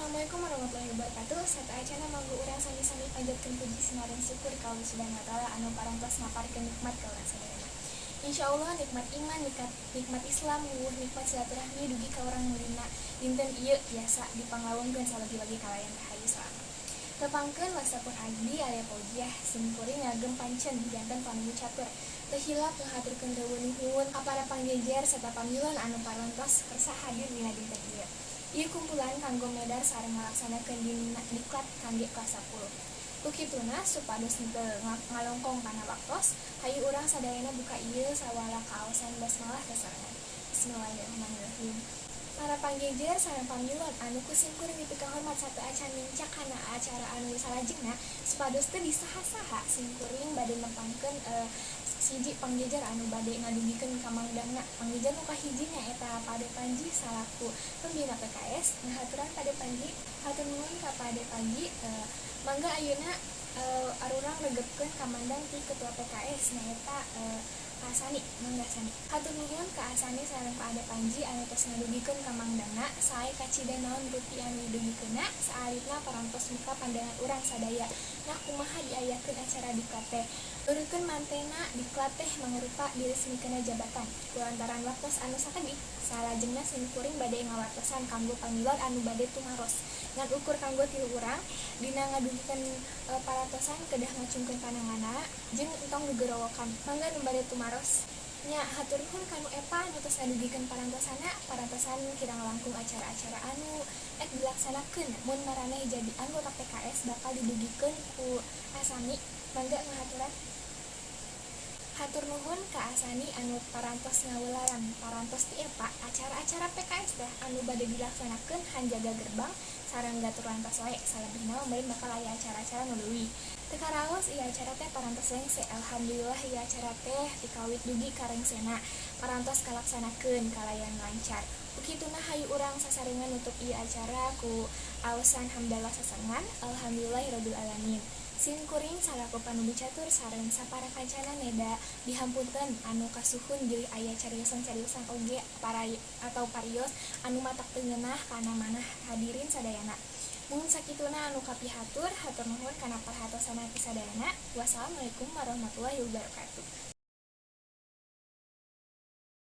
Assalamualaikum warahmatullahi wabarakatuh. Sateuacanna mangga urang sami-sami panjatkeun puji sinareng syukur ka Allah Subhanahu wa taala anu parantos maparkeun nikmat ka urang sadayana. Insyaallah nikmat iman, nikmat Islam, wuh nikmat silaturahmi dugi ka urang dina dinten ieu tiasa dipanglawengkeun salagi-lagi kalayan rahayu salamat. Tepangkeun wasta pun abdi Alia Fauziah, simkuring ngagem pancen janten panumbu catur. Teu hilap ngahaturkeun nuhun ka para pangjejer serta pamilon anu parantos kersa hadir dina dinten ieu. Ieu kumpulan kanggo medar sareng ngalaksanakeun dina diklat kangge kelas 10. Ku kituna supados henteu ngalongkong kana waktos, hayu urang sadayana buka ieu sawala kaaosan basmalah sasarengan. Bismillahirrahmanirrahim. Para pangjejer sareng pamilon anu ku simkuring dipikahormat, sateuacan nincak kana acara anu salajengna, supados teu disaha-saha, simkuring bade nempangkeun siji pangjejer anu bade ngadugikeun kamangdangna. Pangjejer nu kahiji nyaeta Pade Panji salaku pembina PKS. Ngahaturan Pade Panji. Hatur nuhun ka Pade Panji. Mangga ayeuna arurang regepkeun kamandang ti Ketua PKS, nyaeta Asani. Mangga, Sani. Hatur nuhun ka Asani sareng Pak Ade Panji anu tos ngadugikeun kamangdangna. Sae kacida naon rupi anu didugikeunna, saalitna parantos muka pandangan urang sadaya. Nah, kumaha diayakeun acara diklat teh? Nurutkeun mantena, diklat teh mangrupa diresmikeunna jabatan. Kulantaran waktos anu sakedik, salajengna simkuring bade ngawartosan kanggo pamilon anu bade tumaros. Ngan ukur kanggo tilu urang dina ngadugikeun parantosan kedah ngacungkeun pananganna jeung entong gegorowokan. Mangga nu bade tumaros. Nya, hatur nuhun kanu Epa anu tos ngadugikeun parantosanna. Parantosan kirang langkung acara-acara anu ek dilaksanakeun mun maraneh jadi anggota PKS bakal didugikeun ku Asani. Mangga ngahaturan. Hatur nuhun ka Asani anu parantos ngawelaran parantos ti Epa. Acara-acara PKS teh anu bade dilaksanakeun hanjaga gerbang sareng gatur lantas wae, salebihna meureun bakal aya acara-acara nu leuwih. Teu karaos ieu acara teh parantos lengse. Alhamdulillah, ieu acara teh tikawit dugi ka rengsena parantos kalaksanakeun kalayan lancar. Ku kituna hayu urang sasarengan nutup ieu acara ku aosan hamdalah sasarengan. Alhamdulillahirabbil alamin. Simkuring salaku panumbu catur sareng sapara kancana neda dihampunten anu kasuhun bilih aya cariosan-cariosan oge para atau parios anu matak teu ngeunah kana manah hadirin sadayana. Mun sakituna anu kapihatur, hatur nuhun kana perhatosana sadayana. Wassalamualaikum warahmatullahi wabarakatuh.